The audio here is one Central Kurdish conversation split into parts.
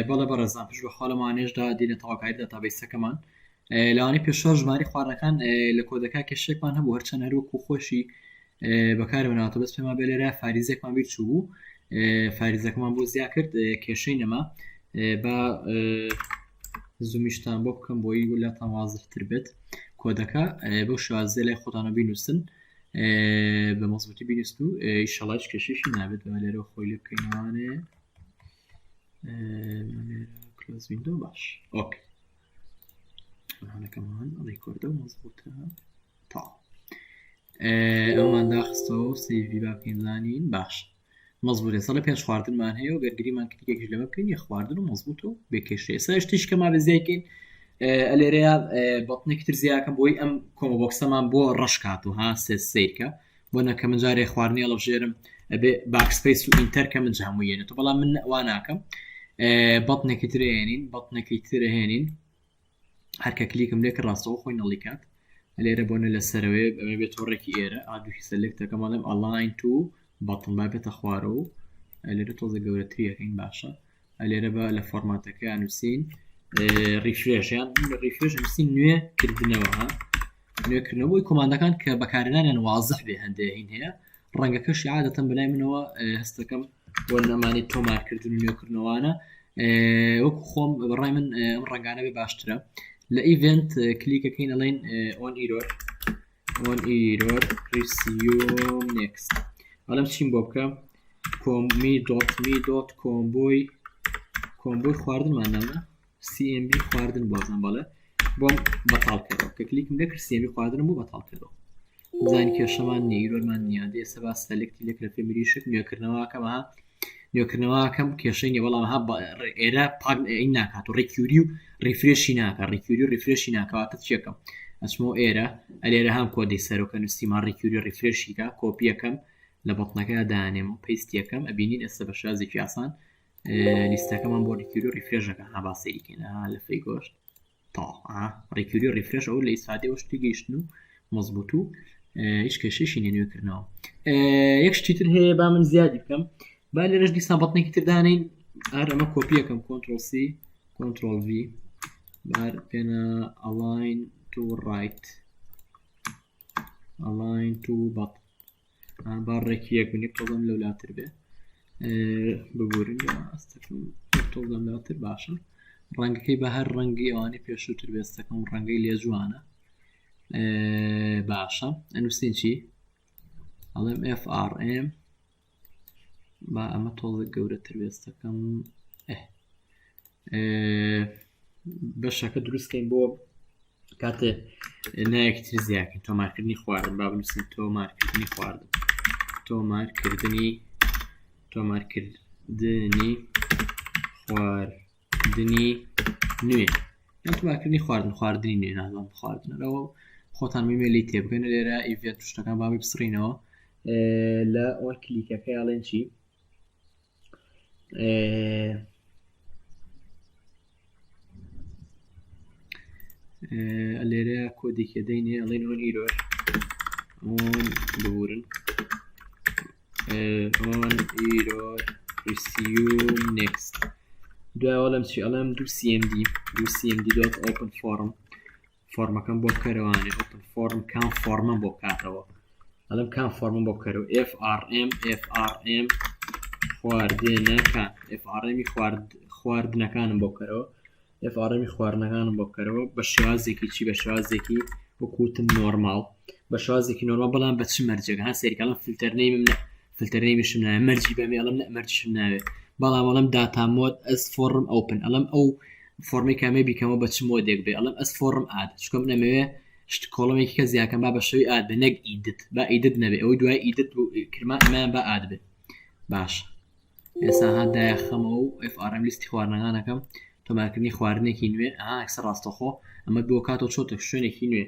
بەڵێ بەڕێزان پشت بەخوا لەمانێشدا دینە تەواوکاری database ەکەمان لەوانەیە پێشتر ژماری خواردنەکان لە کۆدەکە کێشێکمان هەبوو هەرچەند هەروەکو خۆشی بەکارمناتە بەس پێمان بێ لێرە فاریزێکمان بیر چوو بوو فاریزەکەمان بۆ زیا کرد کێشەی نەما با زومیشتان بۆ بکەم بۆی لاتان وازحتر بێت کۆدەکە بەو شێوازە لای خۆتانە بینوسن بە مەزبوتی بینوست و ئیشەڵایش کێشێکی نابێت بە لێرەوە خۆی لێ بکەینەوانێ close window باش okay هەنەکەمان record ە و مەزبوتە تا ئەومان داخستەوە و save ی با بکەین زانین باش مەزبوت ئێستا لە پێنج خواردنمان هەیە و گەرگریمان کلیکێکیش لەمە بکەین یە خواردن و مەزبوت و بێ کێشەیە ئێستا شتیش کە ما بزیایکەین ئەلێرەیە button ێکی تر زیاکەم بۆی ئەم combo box ەمان بۆ ڕەش کات و ها سێ سیرکە بۆ نەکە من جارێ خواردنی هەڵبژێرم ئەبێ backspace و enter کە من هەموو یێنێتەوە بەڵام من وا ناکەم button ێکی تر هێنین button ێکی تر هێنین هەرکە کلیکم لێ کرد ڕاستەوە خۆی null ی کات لێرە بۆنە لە سەرەوەی ئەمە بێت تۆڕێکی ئێرە ئادووی select ەکەم ئەڵێم align to bottom با بێتە خوارەوە لێرە تۆزە گەورەتریەکەین باشە لێرە بە لە فۆرماتەکە نووسین refresh یان refresh نووسین نوێ کردنەوە نوێکردنەوەی command ەکان کە بەکارهێنانیان وازح بێ هەندێ هین هەیە ڕەنگەکەشی عادەتەن بەلای منەوە هەستەکەم بۆ نەمانی تۆمارکردن و نوێکردنەوانە وەکو خۆم بەڕای من ئەم ڕەنگانە بێ باشترە لە event کلیکەکەین ئەڵێن on error on error resume next ئەڵم چیم بۆ بکە کۆمی dot me dot combo ی combo ی خواردنمان نامە CMB خواردن بازم بەڵێ بۆم بەتاڵ کەرەوە کە کلیکم لێ کرد CMB خواردنم بۆ بەتاڵ کەرەوە بزانین کێشەمان نییە error مان نییە دێ سەبا select ی لێک لە فێمریشک نوێکردنەوەکەمە نوێکردنەوەکەم کێشەی نیە بەڵام ها ئێرە پاک این ناکات و requery و refresh ی ناکە requery و refresh ی ناکەواتە چیەکەم ئەچمەوە ئێرە ئەلێرە هەم کۆدی سەرۆکە نووسیمان requery refresh یکە کۆپیەکەم لە button ەکە دانێم و paste یەکەم ئەبینین ئێستا بە شازێکی ئاسان لیستەکەمان بۆ requery و refresh ەکە ها با سەیری کەین ها لەفەی گۆشت تا requery و refresh ئەو لە ئیسفادەوە شتی گەیشتن و مەزبوط و هیچ کێشەشی نیە نوێکردنەوە یەک شتی تر هەیە با من زیادی بکەم با لێرەش دیسان button ێکی تر دانین هەر ئەمە کۆپیەکەم control C control V بار پێنە align to right align to bottom با ڕێکی یەک بن یەک تۆزم لەولاتر بێ ببورن ئەستەکەم تۆزم لەواتر باشە ڕەنگەکەی بە هەر ڕەنگی ئەوانەی پێشووتر بێستەکەم ڕەنگەی لێ جوانە باشە ئەنووسین چی ئەڵێم FRM با ئەمە تۆزە گەورەتر بێستەکەم بەشەکە دروستکەین بۆ کاتێ نایەکی تر زیاکەین تۆمارکردنی خواردن با بنووسین تۆمارکردنی خواردن تۆمارکردنی تۆمارکردنی خواردنی نوێ یان تۆمارکردنی خواردن خواردنی نوێ نازانم خواردنەوە خۆتان میمێ لی تێبگەن لێرە event شتەکان بابی بسڕینەوە لە on click ەکە ئەڵێن چی لێرە کۆدێکی دەینێ ئەڵێن on error on ببورن on error resume next دوای ئەڵێم چی ئەڵێم دوو CMD دوو CMD dot open form فۆرمەکەم بۆ بکەرەوانێ open form کام فۆرمم بۆ بکاتەوە ئەڵێم کام فۆرمم بۆ بکەرەوە FRM FRM خواردنەکان FRM خوارد خواردنەکانم بۆ بکەرەوە FRM خواردنەکانم بۆ بکەرەوە بە شێوازێکی چی بە شێوازێکی وەکوتم normal بە شێوازێکی normal بەڵام بە چ مەرجێک ها سەیرکەڵم filter name م نە filter name یشم ناوێ مەرجی بەمێ ئەڵم نە مەرجیشم ناوێ بەڵام ئەڵم data mode as form open ئەڵم ئەو فۆرمی کامێ بیکەمەوە بە چ mode ێک بێ ئەڵم as form add چکە من ئەمەوێ شت column ێکی کە زیاکەم با بە شێوەی add بێ نەک edit با edit نەبێ ئەوەی دوای edit کرما ئەمەیان با add بێ باش ئێستا ها دایخەمەوە و FRM لیستی خواردنەکانەکەم تۆمارکردنی خواردنێکی نوێ ئەها ئەکسەر ڕاستەخۆ ئەمە بۆ کاتەوە چۆتە شوێنێکی نوێ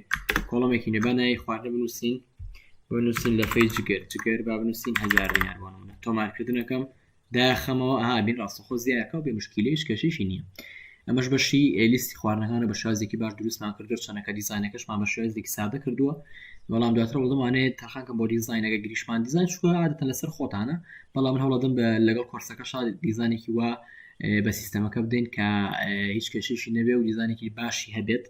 column ێکی نوێ با ناوی خواردن بنووسین بنووسین لەفەی جگەر جگەر با بنووسین هەزار دینار بۆ نمونە تۆمارکردنەکەم داخەمەوە ئەها بین ڕاستەخۆ زیاکە و بێ مشکیلەیش کێشەیشی نییە ئەمەش بەشی لیستی خواردنەکانە بە شێوازێکی باش دروستمان کردو چەنەکە دیزاینەکەشمان بە شێوازێکی سادە کردووە بەڵام دواتر وڵدەمانەیە تەرخانکەم بۆ دیزاینەکە گریشمان دیزاین چووە عادەتەن لەسەر خۆتانە بەڵام من هەوڵەدەم بە لەگەڵ کۆرسەکەشا دیزانێکی وا. بە سیستەمەکە بدەین کە هیچ کێشێکی نەبێ و دیزانێکی باشی هەبێت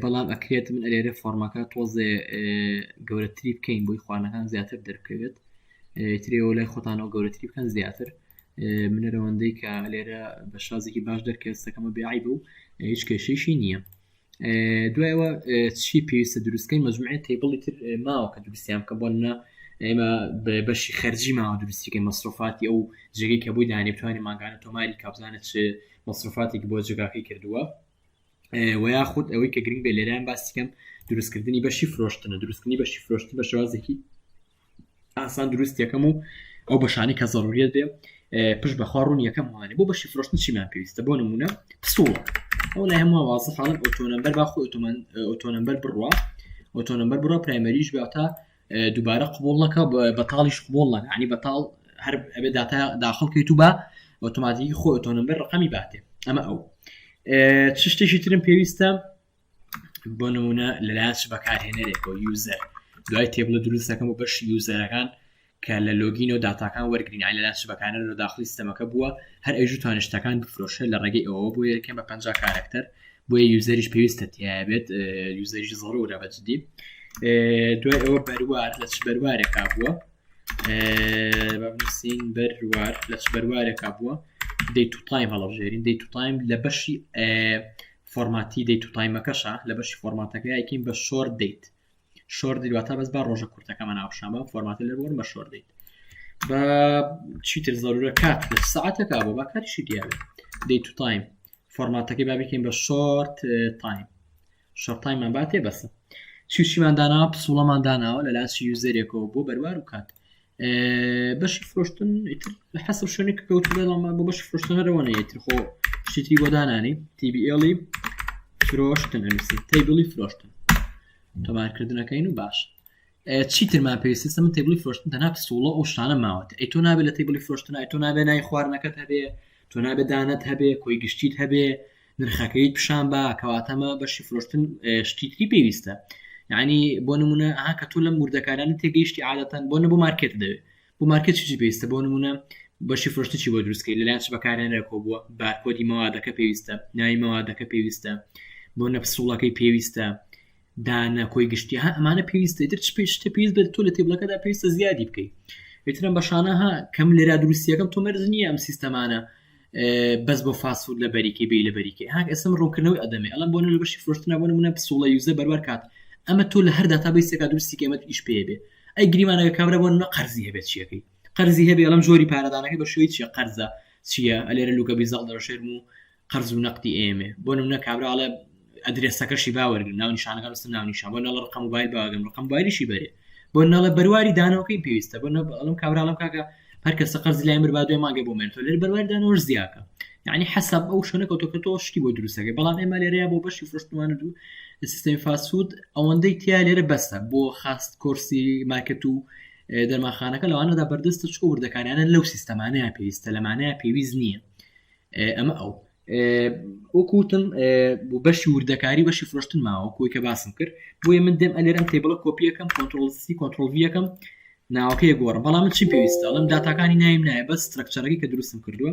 بەڵام ئەکرێت من ئەلێرە فۆرمەکە تۆزێ گەورەتری بکەین بۆی خوانەکان زیاتر دەربکەوێت ترەوە لای خۆتانەوە گەورەتری بکەن زیاتر منەرەوەندەی کە لێرە بە شازێکی باش دەرکەوێت سەکەمە بێعیب و هیچ کێشەیشی نییە دوایەوە چی پێویستە دروستکەین مەجموعەی table ی تر ماوە کە دروستیان بکە بۆ نە ئێمە بەشی خەرجی ماوە دروستیکەی مەسروفاتی ئەو جێگەی کە بۆی دانێ بتوانێت مانگانە تۆماری کابزانە چ مەسروفاتێکی بۆ جێگاکەی کردووە و یاخود ئەوەی کە گرنگ بێ لێران باسیکەم دروستکردنی بەشی فرۆشتنە دروستکردنی بەشی فرۆشتن بە شێوازێکی ئاسان دروست یەکەم و ئەو بەشانی کە زەڕوریت بێ پشت بەخوا ڕوون یەکەم وانێ بۆ بەشی فرۆشتن چیمان پێویستە بۆ نمونە پسوڵە ئەو لای هەموو وازە حاڵم auto number با خۆی auto number بڕوا auto number بڕە primary ش بێتە دووبارە قبول نەکە بەتاڵیش قبول نەکە ینی بەتاڵ هەر ئەبێ داتا داخڵ کەیت و بە ئۆتۆماتیکی خۆ auto number ڕقەمی باتێ ئەمە ئەو چ شتێکی ترم پێویستە بۆ نمونە لەلایەن چ بەکارهێنەرێکەوە user دوای table ە دروست دەکەم بۆ بەشی user ەکان کە لە login و داتاکان وەرگین ئای لەلایەن چ بەکارهێنەرەوە داخلی سیستەمەکە بووە هەر ئەیژ توانێت شتەکان بفرۆشێت لە ڕێگەی ئەوەوە بۆ یەکەم بە 50 character بۆیە user یش پێویستە تایە بێت user یش زەرورە بە جدی دوای ئەوە بەروار لە چ بەروارێکا بووە با بنووسین بەروار لە چ بەروارێکا بووە date to time هەڵبژێرین date to time لە بەشی فۆرماتی date to time ەکەشە لە بەشی فۆرماتەکە یەکین بە short date short date واتە بەس با ڕۆژە کورتەکەمان ناوشان بە فۆرماتی لە بۆن بە short date بە چیتر زەرورە کات لە ساعتەکە بۆ با کاتیشی دیارێت date to time فۆرماتەکەی با بکەین بە short time short time مان باتێ بەسە چی چیمان داناوە پسوڵەمان داناوە لە لاسی user ێکەوە بۆ بەروار و کات بەشی فرۆشتن لە حەسب شوێنێک کەوت بەڵام بۆ بەشی فرۆشتن هەرەوە نەیەتر خۆ شتیتری بۆ دانانی TBL ی فرۆشتن ئەنووسی table ی فرۆشتن تۆمارکردنەکەین و باش چیترمان پێویستە من table ی فرۆشتن تەنها پسوڵە ئەو شتانە ماوەتە ئەی تۆ نابێت لە table ی فرۆشتن ئەی تۆ نابێ نای خواردنەکەت هەبێ تۆ نابێ دانەت هەبێ کۆی گشتیت هەبێ نرخەکەیت پیشان بە کەواتەمە بەشی فرۆشتن شتی تری پێویستە یعنی بۆ نمونە ها کە تۆ لەم وردەکارانە تێگەیشتی عادەتەن بۆ نە بۆ مارکێت دەوێت بۆ مارکێت چی پێویستە بۆ نمونە بەشی فرۆشتن چی بۆ دروستکەی لەلایەن چ بەکارهێنەرێکەوە بووە بارکۆدی مەوادەکە پێویستە ناوی مەوادەکە پێویستە بۆ نەپسوڵەکەی پێویستە دانە کۆی گشتی ها ئەمانە پێویستە ئیتر چ پێ شتێ پێویست بێت تۆ لە table ەکەدا پێویستە زیادی بکەیت ئیترم بەشانە ها کەم لێرا دروستیەکەم تۆ مەرج نییە ئەم سیستەمانە بەس بۆ fast food لە بەریکەی بی لە بەریکەی هاک ئێستا من ڕوونکردنەوەی ئەدەمێ ئەڵم بۆ لە بەشی فرۆشتنە بۆ نمونە پسوڵە user بەروار کات ئەمە تۆ لە هەر database ێکا دروستی کە ئەمە ئیش پێ بێ ئەی گریمانەکە کابرا بۆ نمونە قەرزی هەبێت چیەکەی قەرزی هەبێ ئەڵم جۆری پارەدانەکەی بە شێوەی چیە قەرزە چییە ئەلێرە لوکە بیزاڵ دەرەشێرم و قەرز و نەقدی ئێمێ بۆ نمونە کابرا ئەڵێ ئەدرێسەکەشی با وەرگرم ناونیشانەکە نووسم ناونیشان بۆ نەڵێ ڕقم موبایل باگەم ڕقم موبایلیشی بەرێ بۆ نەڵێ بەرواری دانەوەکەی پێویستە بۆ ئەڵم کابرا ئەڵم کاکە هەر کەسە قەرزی لای مر با دوێ مانگێ بۆ مێنێتەوە لێرە بەرواری دانەوەش زیاکە یعنی حەساب ئەو شوێنە کەوتۆ کە تۆ شتی بۆ دروستەکەی بەڵام ئێمە لێرەیە بۆ بەشی فرۆشتنوانە دوو سیستەمی fast food ئەوەندەی تیا لێرە بەسە بۆ خاست کۆرسی مارکێت و دەرمانخانەکە لەوانەدا بەردەستە چکۆ وردەکاریانە لەو سیستەمانەیە پێویستە لەمانەیە پێویست نییە ئەمە ئەو وەکوتم بۆ بەشی وردەکاری بەشی فرۆشتن ماوە کۆی کە باسم کرد بۆیە من دێم ئەلێرم table ە کۆپیەکەم control C control V یەکەم ناوەکەی گۆڕم بەڵام من چی پێویستە ئەڵم داتاکانی نایم نایە بەس structure ەکەی کە دروستم کردووە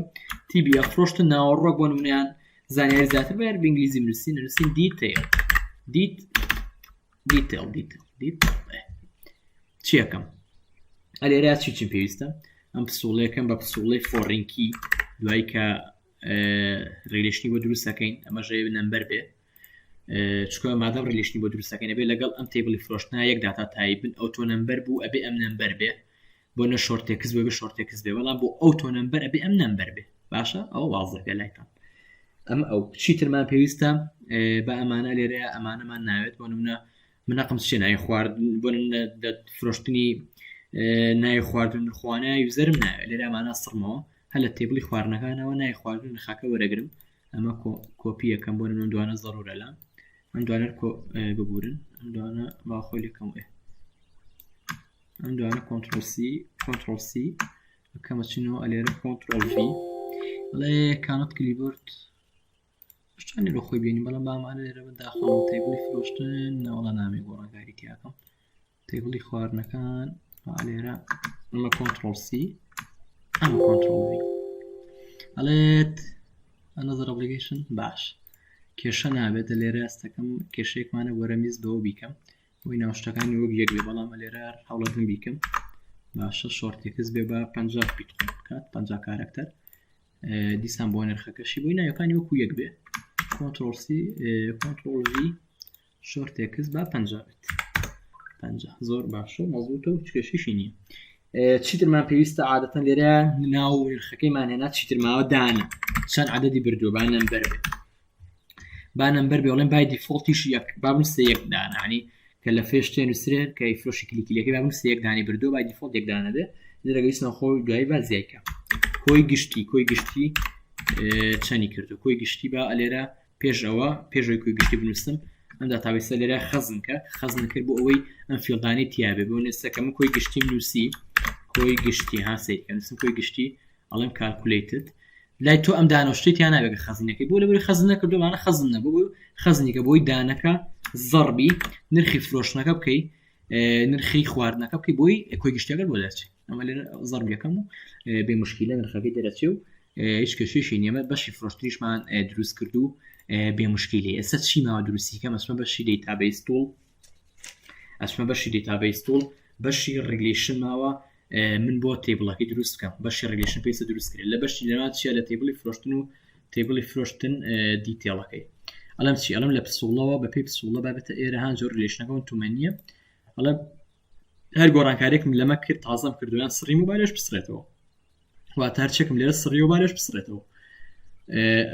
TB فرۆشتن ناوەڕۆک بۆ نمونیان زانیاری زیاتر بەر بە ئینگلیزی نووسین نووسین detail det detail detail detail چیەکەم ئەلێرا چی چیم پێویستە ئەم پسوڵەیەکەم بە پسوڵەی foreign key دوای کە relation ی بۆ دروست دەکەین ئەمە ژێ number بێ چکە مادەم relation ی بۆ دروست دەکەین ئەبێ لەگەڵ ئەم table ی فرۆشتنا یەک داتا تایبن auto number بوو ئەبێ ئەم number بێ بۆ نە short text بێ short text بێ بەڵام بۆ auto number ئەبێ ئەم number بێ باشە ئەوە وازە بێ لایتان ئەم ئەو چیترمان پێویستە بە ئەمانە لێرەیە ئەمانەمان ناوێت بۆ نمونە من حەقم چیە ناوی خواردن بۆ فرۆشتنی ناوی خواردن خوانە user م ناوێت لێرە ئەمانە سڕمەوە هەر لە table ی خواردنەکانەوە ناوی خواردن نرخەکە وەرەگرم ئەمە کۆپی یەکەم بۆ من دوانە زەرورە لە ئەم دوانە ببورن ئەم دوانە با خۆی لەکەم ئێ ئەم دوانە control C control C کەمە چینەوە ئەلێرە control V ئەڵێ کانت clipboard شتانی لە خۆی بینی بەڵام بامانە لێرە بە داخڵ table ی فرۆشتن ناوەڵا نامی گۆڕانکاری تیاکەم table ی خواردنەکان لێرە ئەمە control C ئەمە control V ئەڵێت. Another application باش کێشە نابێت لێرە هەستەکەم کێشەیەکمانە وەرە میز بەوە بیکەم بۆی ناو شتەکانی وەک یەک بێ بەڵام لێرە هەوڵەدن بیکەم باشە short text بێ بە 50 پیت خۆ بکات 50 کارکتەر دیسان بۆ نرخەکەشی بۆی ناوەکانی وەکو یەک بێ control C control V short text با 50 بێت 50 زۆر باشە مەزبوتە و کێشیشی نییە چیترمان پێویستە عادەتەن لێرە ناو نرخەکەیمان هێنا چیتر ماوە دانە چەند عدەدی بردووە با number بێت با number بێ بڵێن by default یش یەک با بنووسێ یەک دانە ینی کە لە فێش تێ نووسرێت کە فرۆشی کلیکلیەکەی با بنووسێ یەک دانی بردووە by default یەک دانە بێ لەگەیستنەوە خۆ دوایی با زیایکە کۆی گشتی کۆی گشتی چەنی کردو کۆی گشتی با ئەلێرە پێش ئەوە پێش ئەوەی کۆی گشتی بنووسم ئەم database ە لێرە خەزن کە خەزن کرد بۆ ئەوەی ئەم field انەی تیاابێ بۆ نێستا کە من کۆی گشتیم نووسی کۆی گشتی ها سەیرکە نووسم کۆی گشتی ئەڵێم calculated لای تۆ ئەم دانەشتەی تیا نابێت کە خەزنەکەی بۆ لەبەری خەزن نەکردومانە خەزن نەبوو خەزنیکە بۆی دانەکە زەڕبی نرخی فرۆشتنەکە بکەی نرخی خواردنەکە بکەی بۆی کۆی گشتەکە بۆ دەرچێت ئەمە لێرە زەڕب یەکەم و بێ مشکیلە نرخەکەی دەرەچێ و هیچ کێشەیەکی نییە بەشی فرۆشتنیشمان دروست کرد و بێ مشکیلی ئێستا چی ماوە دروستی کەم ئەچمە بەشی database tool ئەچمە بەشی database tool بەشی relation ماوە من بۆ table ەکەی دروست بکەم بەشی relation پێویستە دروست کرێت لە بەشی لەما چیە لە table ی فرۆشتن و table ی فرۆشتن detail ەکەی ئەڵم چی ئەڵم لە پسوڵەوە بە پێی پسوڵە بابێتە ئێرە هان جۆر relation ەکە one-to-many یە ئەڵێ هەر گۆڕانکارێکم لەمە کرد تازەم کردویان سڕیم و بالێش بسڕێتەوە واتە هەرچێکم لێرە سڕی و بالێش بسڕێتەوە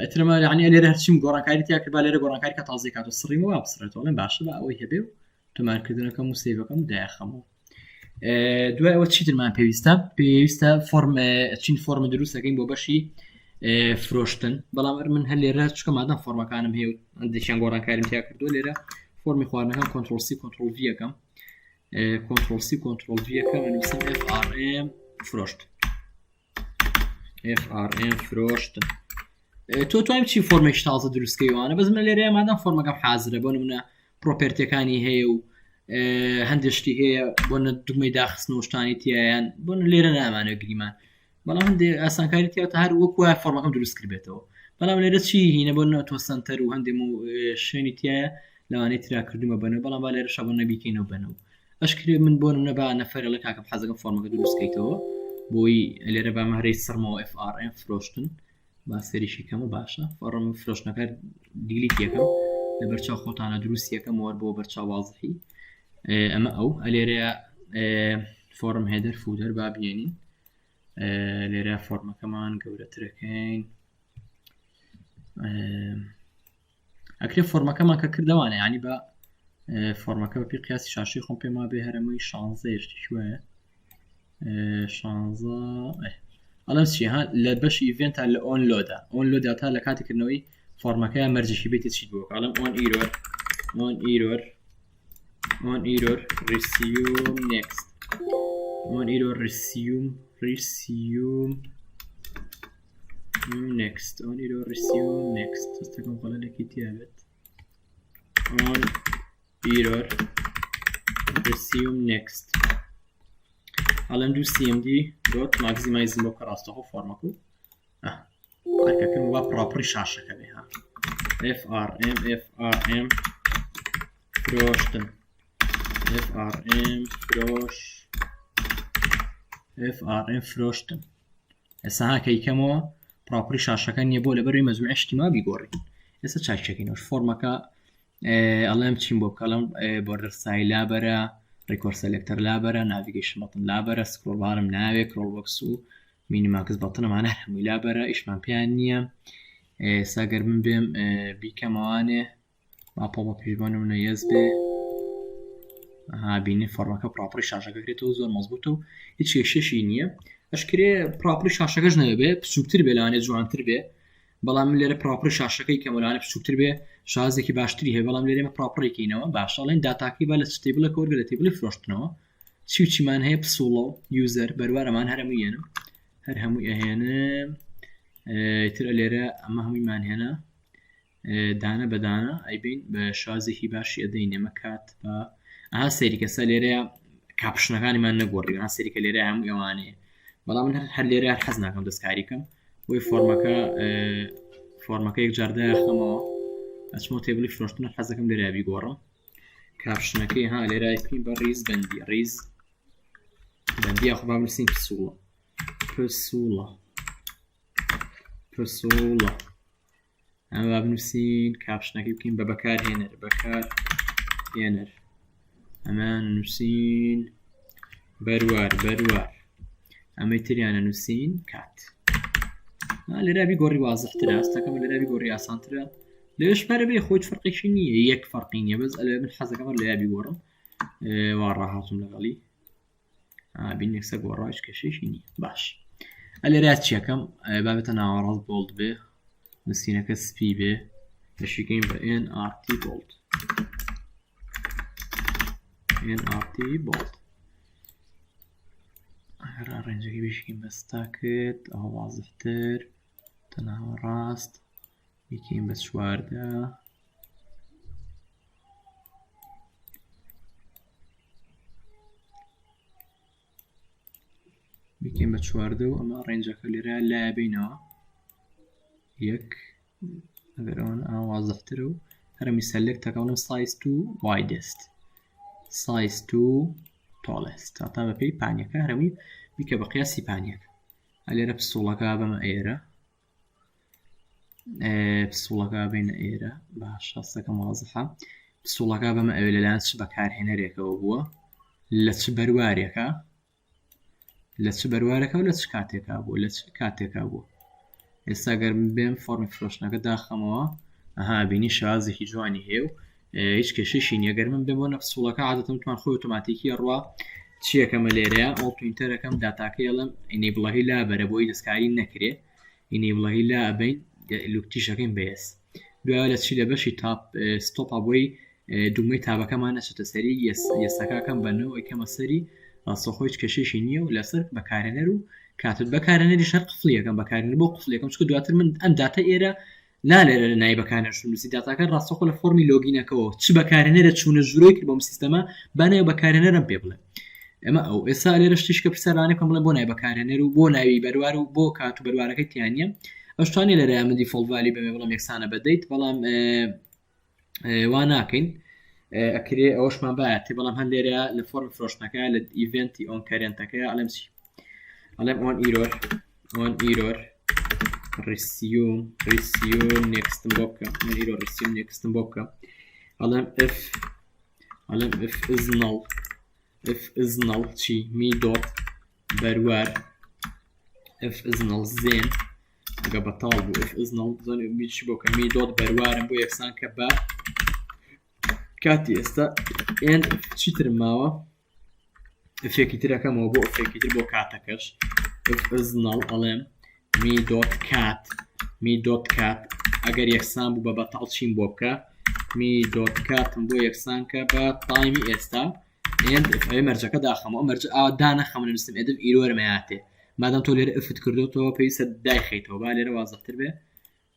ئەترمە یعنی لێرە هەرچیم گۆڕانکاری تیا کرد با لێرە گۆڕانکاری کە تازی کات و سڕیم و بسڕێتەوە بڵێم باشە بە ئەوەی هەبێ و تۆمارکردنەکەم و save ەکەم دایخەمەوە دوای ئەوە چیترمان پێویستە پێویستە فۆرم چین فۆرم دروستەکەین بۆ بەشی فرۆشتن بەڵام ئەر من هەر لێرە چکە مادەم فۆرمەکانم هەیە و هەندێکیان گۆڕانکاریم تیا کردو لێرە فۆرمی خواردنەکەم control C control V یەکەم control C control V یەکەم ئەنووسم FRM فرۆشت FRM فرۆشتن تۆ توانیم چی فۆرمێکی تازە دروستکەی وانە بەس من لێرە مادەم فۆرمەکەم حازرە بۆ نمونە property ەکانی هەیە و هەندێک شتی هەیە بۆ نە دوگمەی داخستن و شتانی تیایان بۆ لێرە نامانە گریمان بەڵام هەندێک ئاسانکاری تیا تا هەر وەکو وایە فۆرمەکەم دروست کردبێتەوە بەڵام لێرە چی هینە بۆ نە تۆ سنتەر و هەندێک شوێنی تایە لەوانەیە ترا کردومە بەنەوە بەڵام با لێرە شەبە نەبیکەینەوە بەنەوە ئەشکرێ من بۆ نمونە با نەفەرە لە کاکەم حەزەکەم فۆرمەکە دروست کەیتەوە بۆی لێرە با مەهرەی سڕمەوە FRM فرۆشتن با سەریشی کەمە باشە فۆڕم فرۆشتنەکە delete یەکەم لە بەرچاو خۆتانە دروست یەکەم وەر بۆ بەرچاو وازحی ئەمە ئەو ئەلێرەیە form header footer با بێنین لێرە فۆرمەکەمان گەورەترەکەین ئەکرێ فۆرمەکەمان کە کردەوانە ینی بە فۆرمەکە بە پێی قیاسی شاشەی خۆم پێما بێ هەرەمەی شانزە شتێکی وایە شانزە ئەڵم چی ها لە بەشی event ا لە on load ا on load ا تا لە کاتی کردنەوەی فۆرمەکەی مەرجێکی بێتە چی بوو ئەڵم on error on error on error resume next on error resume resume next on error resume next دەستەکەم غەڵەتێکی تیا بێت on error resume next ئەڵێم دوو cmd dot maximize بۆ کە ڕاستەخۆ فۆرمەکە و ئەرکەکەم وا پڕاپڕی شاشەکە بێ ها FRM FRM فرۆشتن FRM فرۆش FRM فرۆشتن ئێستا ها کە یکەمەوە پراپری شاشەکە نییە بۆ لەبەروی مەزموعی شتی ما بیگۆڕین ئێستا چاکەکەینەوە فۆرمەکە ئەڵێم چیم بۆ بکەڵم border style لابەرە record selector لابەرە navigation button لابەرە scroll bar م ناوێ scroll box و minimax button ەمانە هەمووی لابەرە ئیشمان پێیان نییە ئێستا گەر من بێم بیکەمەوانێ با pop-up یش بۆ نمونە yes بێ ها بینی فۆرمەکە پراپری شاشەکە کرێتەوە زۆر مەزبوتە و هیچ کێشەشی نییە ئەشکرێ پراپری شاشەکەش نەبێ بچووکتر بێ لەوانێ جوانتر بێ بەڵام من لێرە پراپری شاشەکەی کەم لەوانێ بچووکتر بێ شازێکی باشتری هەیە بەڵام لێرەمە پراپڕێکینەوە باشەڵێن داتاکەی با لە چ table ەکە وەرگە لە table ی فرۆشتنەوە چی و چیمان هەیە پسوڵە و user بەروارەمان هەرەموو یەنم هەر هەمووی ئەهێنم تر لێرە ئەمە هەموویمان هێنا دانە بە دانە ئەیبین بە شازێکی باشی ئەدەین ئێمە کات بە ئەها سەیری کە سە لێرەیە caption ەکانیمان نەگۆڕی ها سەیری کە لێرە هەموو ئەوانەیە بەڵام من هەر لێرە حەز ناکەم دەستکاری کەم بۆی فۆرمەکە. فۆرمەکە یەکجار داخەمەوە ئەچمەوە table ی فرۆشتن حەزەکەم لێرە بیگۆڕم caption ەکەی ها لێرە بکەین بە ڕیز بەندی ڕیز بەندی یاخۆ با بنووسین پسوڵە پسوڵە پسوڵە ئەمە با بنووسین caption ەکەی بکەین بە بەکارهێنەر بەکارهێنەر ئەمە نووسین بەروار بەروار ئەمەی تریانە نووسین کات لێرابی گۆڕی وازحترە هەستەکەم لێرابی گۆڕی ئاسانترە لەوێش پارە بێ خۆی فەرقێکی نییە یەک فەرقی نییە بەس ئەلێ من حەزەکەم لێرابی گۆڕم وا ڕاهاتم لەگەڵی بین یەکسە گۆڕا هیچ کێشەیەکی نییە باش ئەلێرا چیەکەم بابەتە ناوەڕاست bold بێ نووسینەکە سپی بێ بەشیکەین بە nrt bold nrt bold ڕێنجەکەی بشکین بە stacked ئەوە وازحتر تەناوەڕاست بیکەین بە 14 بیکەین بە 14 و ئەمە range ەکە لێرە لایە بینەوە یەک ئەگەر ئەوەن ئاوازەترە و هەرمی select ەکەڵم size to widest size to tallest تا بەپێی پانیەکە هەرمی بیکە بە قیاسی پانیەکە لێرە پسوڵەکە بەمە ئێرە پسوڵەکە بینە ئێرە باش هەستەکەم وازحە پسوڵەکە بەمە ئەوێ لەلایەن چ بەکارهێنەرێکەوە بووە لە چ بەروارێکە لە چ بەروارەکە و لە چ کاتێکا بوو لە چ کاتێکا بوو ئێستا گەر بێم فۆرمی فرۆشتنەکە داخەمەوە ئەها بینی شازێکی جوانی هەیە و هیچ کێشەشی نییە گەر من بێم بۆ نەپسوڵەکە عادەتەن توان خۆی ئۆتۆماتیکی ئەڕوا چیەکەمە لێرەیە all to enter ەکەم داتاکەی ئەڵێم enable ەکەی لابەرە بۆی دەستکاری نەکرێ enable ەکەی لا ئەبەین lock یشەکەین بە yes دوای لە چی لە بەشی tab stop ا بۆی دوگمەی tab ەکەمان نەچێتە سەری yes yes ەکەکەم بە no ئەیکەمە سەری ڕاستەخۆ هیچ کێشەیشی نییە و لەسەر بەکارهێنەر و کاتت بەکارهێنەری شەر قفڵیەکەم بەکارهێنەر بۆ قفڵیەکەم چونکە دواتر من ئەم داتا ئێرە نا لێرە لە ناوی بەکارهێنەر نووسی داتاکە ڕاستەخۆ لە فۆرمی login ەکەوە چ بەکارهێنەرە چوونە ژوورەوەی کرد بۆم سیستەمە با ناوی بەکارهێنەرم پێ بڵێ ئەمە ئەو ئێستا لێرە شتیش کە پرسیارانێ بکەم بڵێ بۆ ناوی بەکارهێنەر و بۆ ناوی بەروار و بۆ کات و بەروارەکەی تیانە ئەو شتانە لێرە من default value بەمێ بڵێم یەکسانە بە date بەڵام وا ناکەین ئەکرێ ئەوەشمان باەتی بەڵام هەر لێرە لە فۆرم فرۆشتنەکە لە event ی on current ەکە ئەڵێم چی ئەڵێم on error on error resume resume next م بۆ بکە on error resume next م بۆ بکە ئەڵێم if ئەڵێم if is null if is null چی me dot بەروار if is null then ئەگە بەتاڵ بوو if is null بزانێ بیچ بۆ کە me dot بەروارم بۆ یەکسان کە بە کاتی ئێستا end چیترم ماوە if ێکی ترەکەمەوە بۆ if ێکی تر بۆ کاتەکەش if is null ئەڵێم me dot کات me dot کات ئەگەر یەکسان بوو بە بەتاڵ چیم بۆ بکە me dot کاتم بۆ یەکسان کە بە time ی ئێستا end if ئەوێ مەرجەکە داخەمەوە ئەو مەرجە ئاوا دانەخەم نووسم ئێدم error مەیاتێ مادام تۆ لێرە if ت کردوتەوە پێویستە دایخەیتەوە با لێرە وازحتر بێ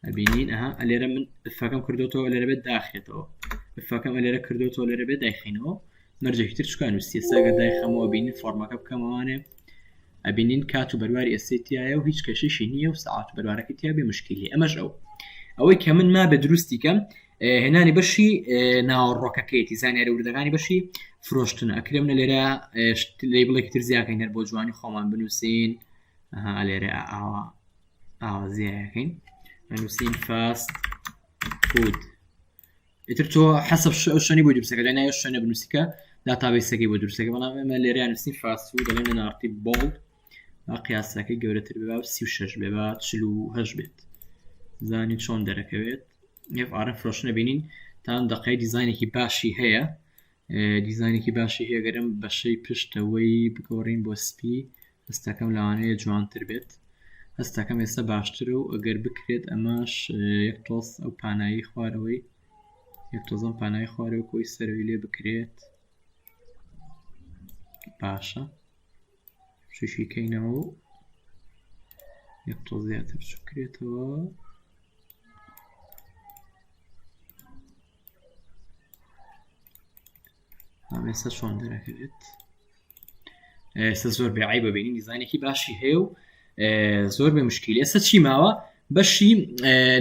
ئەبینین ئەها لێرە من if ەکەم کردوتەوە لێرە بێت داخێتەوە if ەکەم لێرە کردوتەوە لێرە بێت دایخینەوە مەرجێکی تر چکان نووسی ئێستا گەر دایخەمەوە بینین فۆرمەکە بکەمەوانێ ئەبینین کات و بەرواری ئێستەی تایە و هیچ کێشەیشی نییە و سەعات و بەروارەکەی تیا بێ مشکلی ئەمەش ئەو ئەوەی کە من مابێ دروستی کەم هێنانی بەشی ناوەڕۆکەکەیەتی زانیاری وردەکانی بەشی فرۆشتن ئەکرێ منە لێرە label ێکی تر زیاکەین هەر بۆ جوانی خۆمان بنووسین ئەها لێرە ئاوا ئاوا زیاکەین ئەنووسین fast food ئیتر تۆ حەسەب ئەو شوێنی بۆ دروستەکە لای ناوی شوێنە بنووسی کە database ەکەی بۆ دروستەکە بەڵام ئێمە لێرە نووسین fast food دەڵێن nrt bold با قیاسەکەی گەورەتر بێ با 36 بێ با 48 بێت زانی چۆن دەرەکەوێت FRM فرۆشتنە بینین تا ئەم دەقەی دیزاینێکی باشی هەیە دیزاینێکی باشی هەیە گەرم بەشەی پشتەوەی بگۆڕین بۆ سپی هەستەکەم لەوانەیە جوانتر بێت هەستەکەم ئێستا باشترە و ئەگەر بکرێت ئەمەش یەک تۆز ئەو پانایی خوارەوەی یەک تۆزم پانایی خوارەوە کۆی سەرەوەی لێ بکرێت باشە شوشی کەینەوە و یەک تۆز زیاتر بچووکرێتەوە ئێستا چۆن دەرەکەوێت ئێستا زۆر بێ عیبە بینی دیزانێکی باشی هەیە و زۆر بێ مشکیل ئێستا چی ماوە؟ بەشی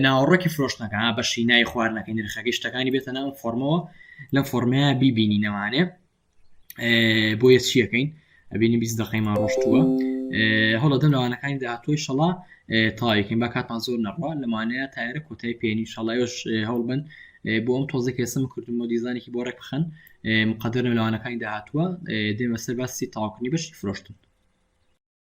ناوەڕۆکی فرۆشتنەکە بەشی نای خواردنەکەی نرخەکەی شتەکانی بێتە ناو فۆرمەوە لەم فۆرمەیە بیبینی نەوانێ بۆیە چیەکەین ئەبینی 20 دقیمان ڕۆشتووە هەوڵەدەم لەوانەکانی داهاتووی شەڵا تاوێکین با کاتمان زۆر نەڕوا لەمانەیە تایرە کۆتای پێنی شەڵایش هەوڵ بن بۆ ئەم تۆزێک ئێسم کردم و دیزانێکی بۆ ڕێک بخەن مقدرم لەوانەکانی داهاتووە دێمە سەر باسی تاواکردنی بەشی فرۆشتن.